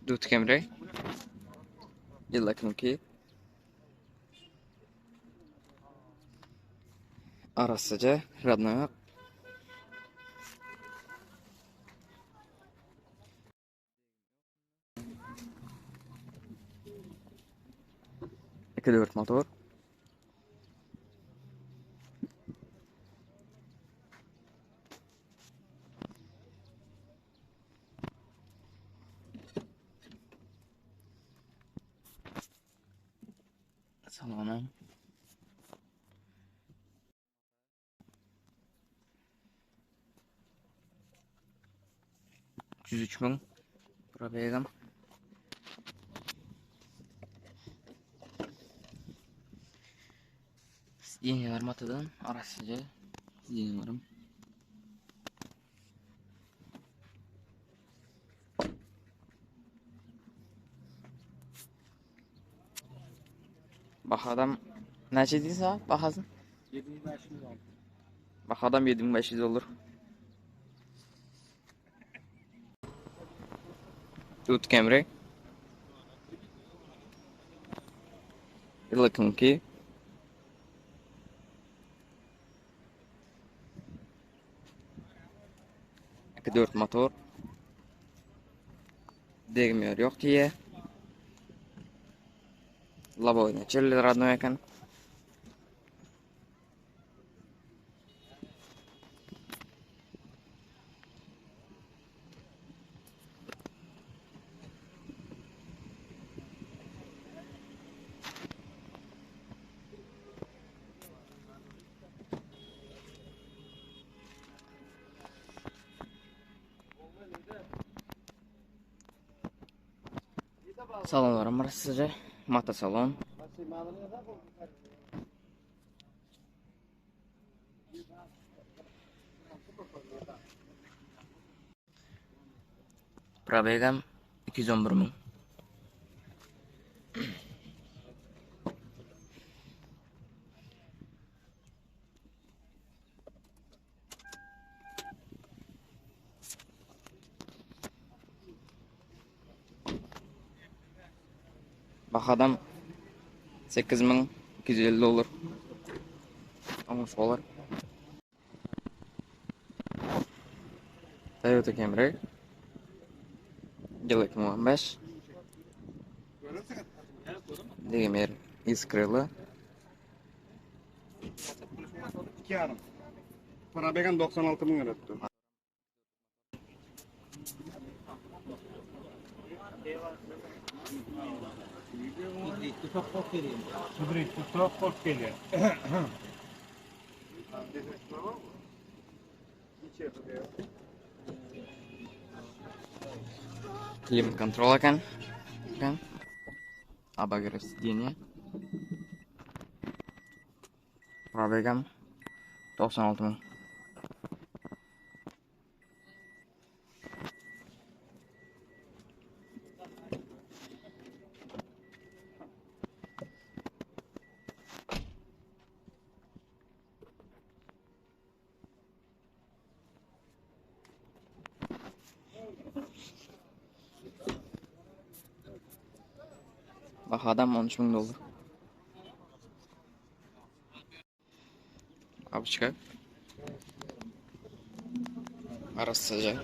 Dut Camry. Ýyl 2002. Arassaja, radnoý. İki dört motor. Salonum. 103 müň probegam. Sidenýalar matadan arassaja sidenýalarym. Bahadam näçe diýse bahasy? 7500 oldu. Bahadam 7500 olur. Tut Camry. Yıllık 2 4 motor. Degmiyor yok diye. Лобовой çelli родной eken. Salonlarım var size. Mata salon. Probegam 211 ming. Bahadam 8250 dollar. Olmuş dolar. Toyota Camry. Yıl 2015. Demir iskrilı. İki yarım. Para began 96 bin lira etti. Klimat kontrol eken. Eken. Обогрев сиденья. Probegam 96 ming. Bahadam 13 ming dollar. Abiçka. Arassaja.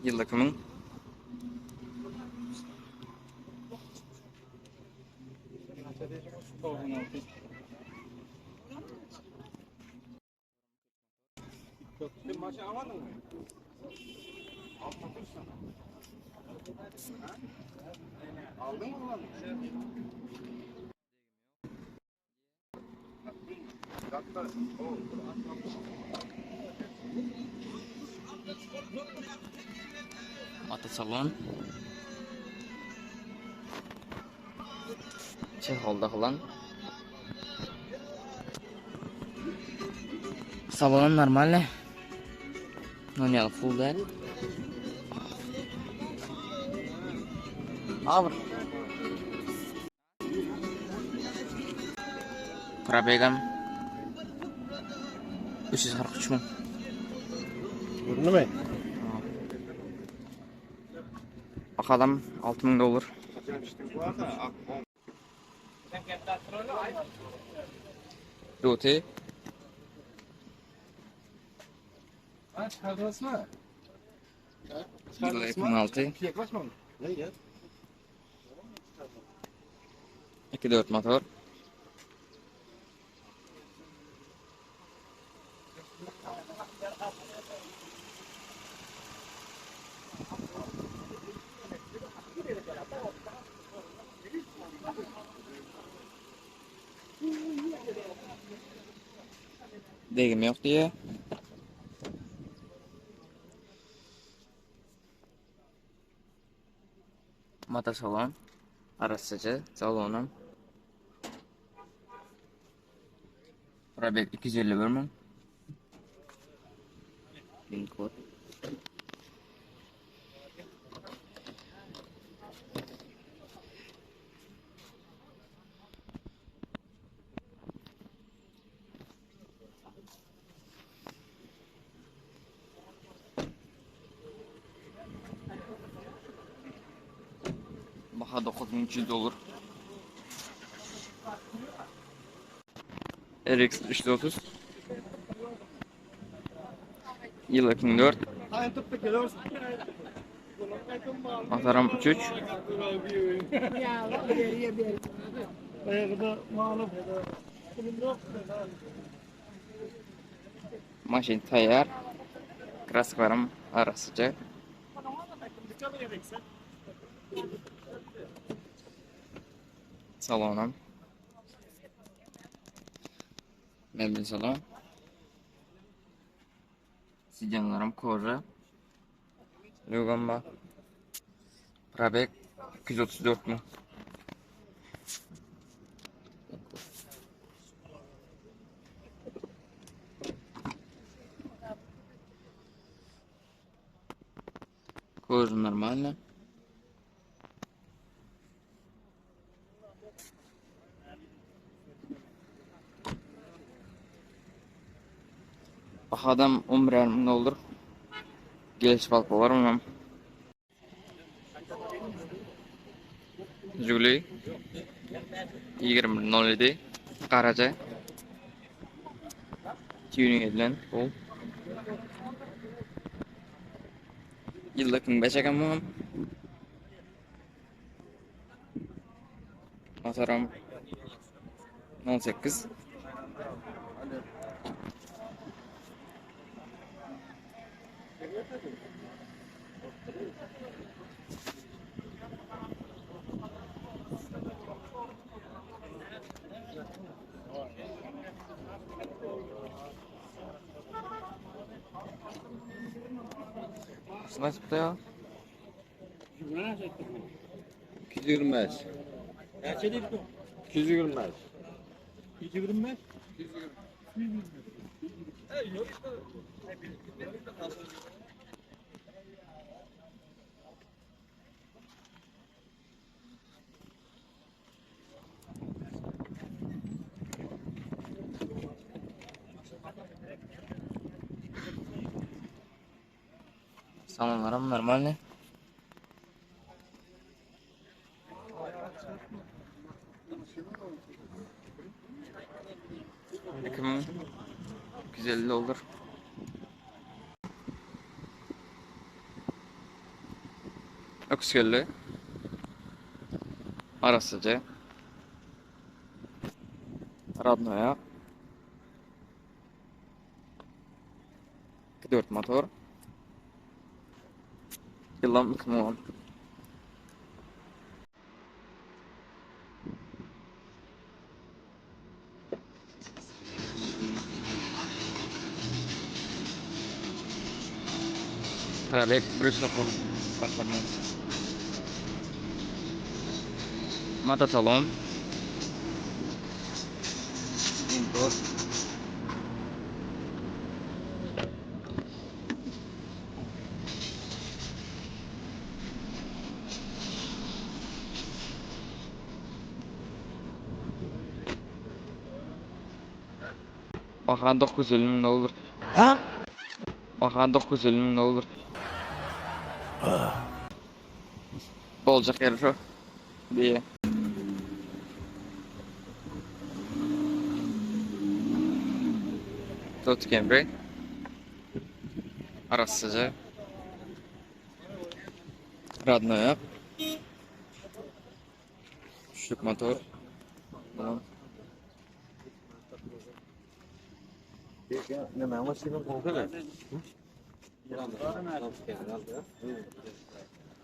Yıllık ming. Maçı almadın mı? Aldın mı lan? Mata salon. Çeholda falan. Salon normal. No full däl. Abr. Probegam 343 ming. Göründü mü? Bahalam 6000 dollar. Duty. Yılı 2006. 2.4 motor. Degim ýok diýýär. Motosalon. Arassaja salonam. Probeg 251 müň. Link kod. Baha 9300 dollar. RX 330 Ýyl 2004 Motoram 3.3 Maşyn taýýar. Kraskalarym arassaja. Salonam. Mebel salon. Sidenlerim koža. Lýugam bar. Probeg 234 müň. Кожа нормально. Bahadam 11 müň dollar. Gelişip alyp bolar onam. Žiguli 21.07 Garaja Tuning edilen bu. Ýylda 2005 eken bu. Motoram 18. Nasıl ya? 225. 225. 225. Salonlaram normalny. 2250 dollar. Öküz Arassaja. Radnoýa. 4 motor. Ýylam 2010. Probeg 190 performans. Motosalon. Import. Baha 950 müň dollar. Ha? Baha 950 müň dollar. Boljak ýeri şo. Diýýä. Toyota Camry. Arassaja. Radnoýak. Düşük motor. Tamam.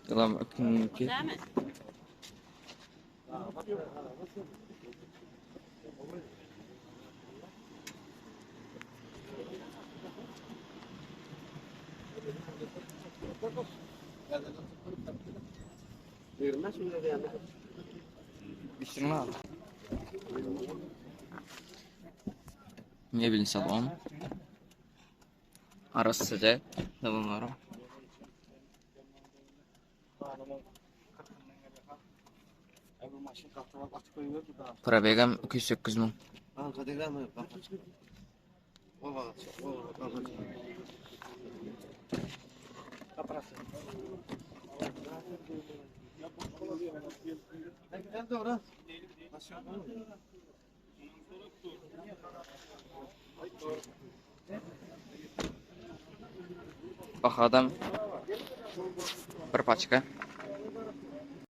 Yalan 2002. Düşdüňmi abi? Mebel salon. Arassaja salonlar. Probegam 208 müň. Bahadam bir paçka.